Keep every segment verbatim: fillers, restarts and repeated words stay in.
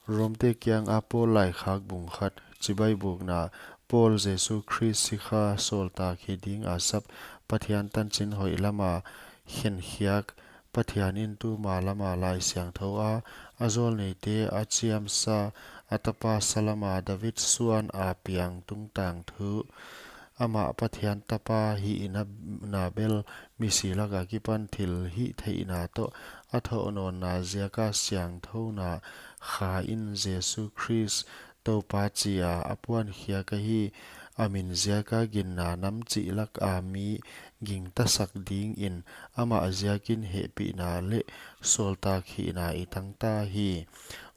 Romte kianga Paul laikhak bung khat. Chibai bukna. Paul, Jesu Khrist sikha sawltak hi dinga sap, Pathian tanchin hoih lama khenkhiak, Pathian in tuma lama Laisiangthou a, a zawlneite a chiamsa, a tapa salama David suan a piang tungtang thu. Amah Pathian tapa hihna, na bel misi laka kipan thilhihtheihna toh a thohnawnna ziaka siangthouna kha in Jesu Khrist Toupa chia a puankhiak ahi. A min ziaka ginna nam chih laka mi gingtasak dingin amah ziakin hehpihna leh sawltak hihna i tangta hi.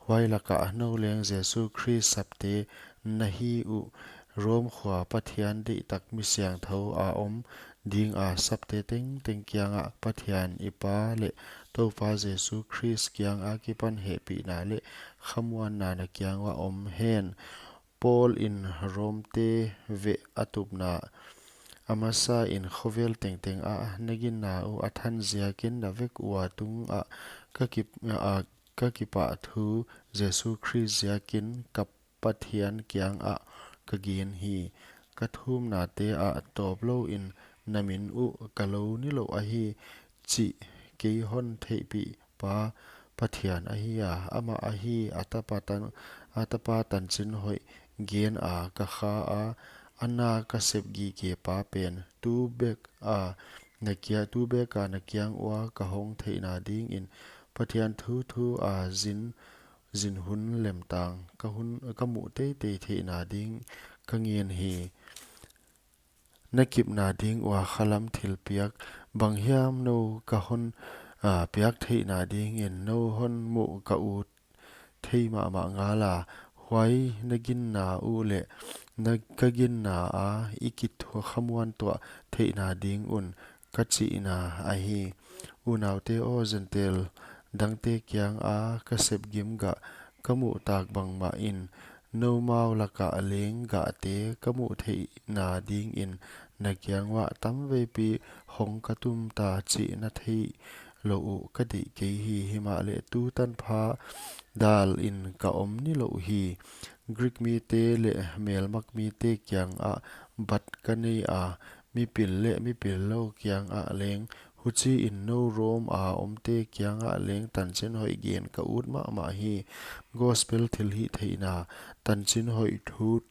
Huai laka nou leng Jesu Khrist sapte na hi uh. Rom khua Pathian deihtak misiangthou a om dinga sapte tengteng kianga Pathian i Pa leh Toupa Jesu Khrist kianga kipan hehpihna leh khamuanna na kiang uah om hen. Paul in Romte veh a tupna. A masa in khovel tengteng ah na ginna uh a than ziakin na vek ua tungah ka kip, a, ka kipahthu Jesu Khrist ziakin ka Pathian kiangah ka gen hi. Ka thumnate ah tawp louin na min uh ka lo nilouh ahi chih kei hon theihpih pa Pathian ahi a, amah ahi a tapa tan, a tapa tanchin hoih gen a ka kha a, a na ka sep gige pa pen tu bek a na kia, tu beka na kiang ua ka hong theihna dingin Pathian thu thu a zin zin hun lemtang ka hun, ka muh teitei theihna ding ka ngen hi. Na kipna ding ua khalam thilpiak banghiam nou ka hon, a, piak theihna dingin nou hon muh ka ut thei mahmah ngala, huai na ginna uh leh na ka ginna a i kithua khamuan tuah theihna ding un ka chihna ahi. Unaute aw, Gentail dangte kianga ka sepgim gah ka muhtak bangmahin noumau laka leng gahte ka muh theihna dingin na kiang uah tamveipi hong ka tumta chih na theih louh uh ka deih kei hi. Himahleh tu tanpha dalin ka om nilouh hi. Greek mite leh melmak mite kiangah bat ka nei a, mipil leh mipil lou kiangah leng, huchiin nou Rom a omte kiangah leng tanchin hoih gen ka ut mahmah hi. Gospel thilhihtheihna tanchin hoih thu,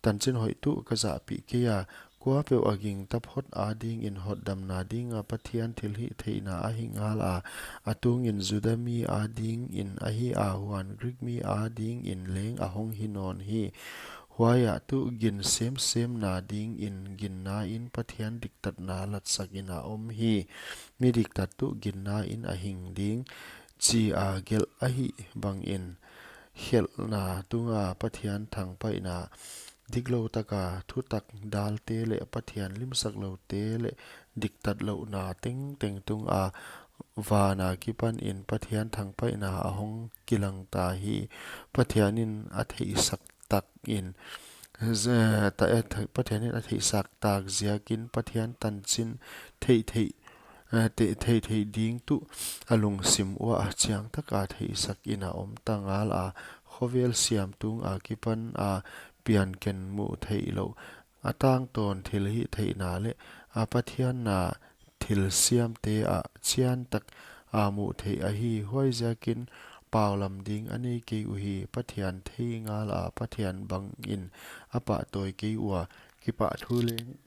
tanchin hoih tuh ka zahpih kei a, kuapeuh a gingta phot adingin hotdamna dinga Pathian thilhihtheihna ahi ngala, a tungin Juda mi adingin ahi a, huan Greek mi adingin leng a hong hi nawn hi. Huaiah tuh gin semsemna dingin ginnain Pathian diktatna latsakin a om hi. Mi diktat tuh ginnain a hing ding, chia gelh ahih bangin, khelhna tunga Pathian thangpaihna, diklou taka thutak dalte leh Pathian limsakloute leh diktatlouhna tengteng tunga vana kipanin Pathian thangpaihna a hong kilangta hi. Pathianin a theihsak takin, z-, ta-, eh, th-, Pathianin a theihsak tak ziakin Pathian tanchin theihtheih, eh, te-, theihtheih ding tuh a lungsim uah chiangtaka theihsakin a omta ngala, khovel siam tunga kipana pianken muh theihlouh, a tangtawn thilhihtheihna leh a Pathianna thilsiamte ah chiantak a muh theih ahi. Huaiziakin paulam ding a nei kei uhi. Pathian thei ngala Pathian bangin a pahtawi kei ua, kipahthu leng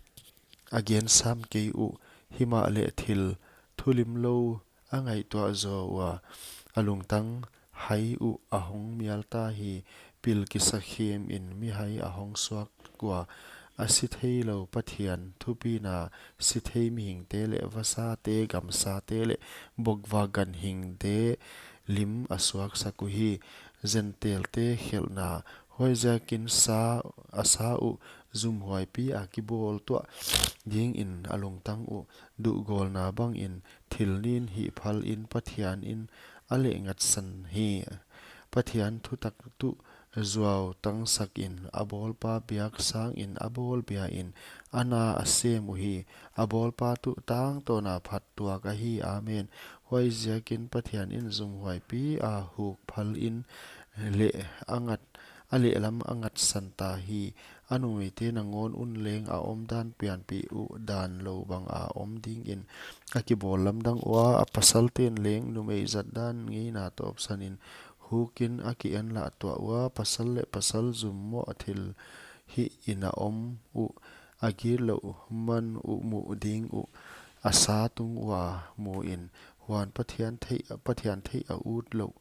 a gen sam kei uh. Himahleh thil thulimlou a ngaihtuah zaw ua, a lungtang hai uh a hong mialta hi. Pil kisakhemin mihai a hong suak ua, a si theilou Pathian thupina, si thei mihingte leh vasate, gamsate leh bokvak ganhingte lim a suaksak uhi. Gentailte khelhna, huaiziakin sa, a sa uh zumhuaipi a kibawl tuah dingin a lungtang uh, duhgawlna bangin thil nin hihphalin Pathianin a lehngatsan hi. Pathian thutak tuh zuau tangsakin a bawlpa biak sangin a bawl biain a na a sem uhi. A bawlpa tuh tangtawna phattuak ahi. Amen. Huaiziakin Pathianin zumhuaipi a hukphalin leh a ngat, a lehlam a ngatsan ta hi. A numeite nangawn un leng a omdan pianpih uh dan lou banga om dingin a kibawl lamdang ua, a pasalten leng numei zatdan ngeina tawpsanin hukin a ki-enlah tuah ua, pasal leh pasal zummoh thil hih in a om uh, a gitlouh man uh muh ding uh, a sa tung ua muin, huan Pathian theih, Pathian theih a utlouh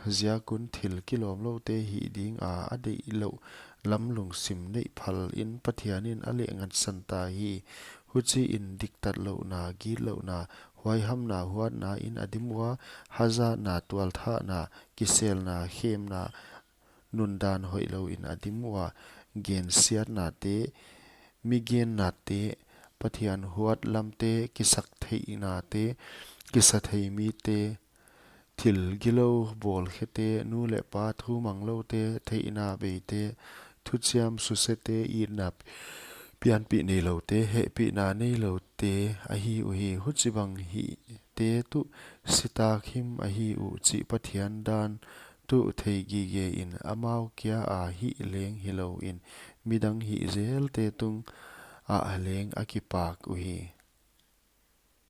ziakun thil kilawmloute hih dinga a deihlouh lam lungsim neih phalin Pathianin a leh ngatsan ta hi. Huchiin diktatlouhna, gitlouhna, huaihamna, huatnain a dim ua, hazatna, tualthahna, kiselna, khemna, nundan hoihlouin a dim ua, gensiatnate, migennate, Pathian huat lamte, kisaktheihnate, kisathei mite, thil gilou bawlkhete, nu leh pa thu mangloute, theihna beite, thuchiam susete, itna pianpih neiloute, hehpihna neiloute ahi uhi. Huchibang hihte tuh sitak him ahi uh chih Pathian dan tuh thei gigein amau kia a hih leng hilouin midang hih zelte tungah leng a kipak uhi.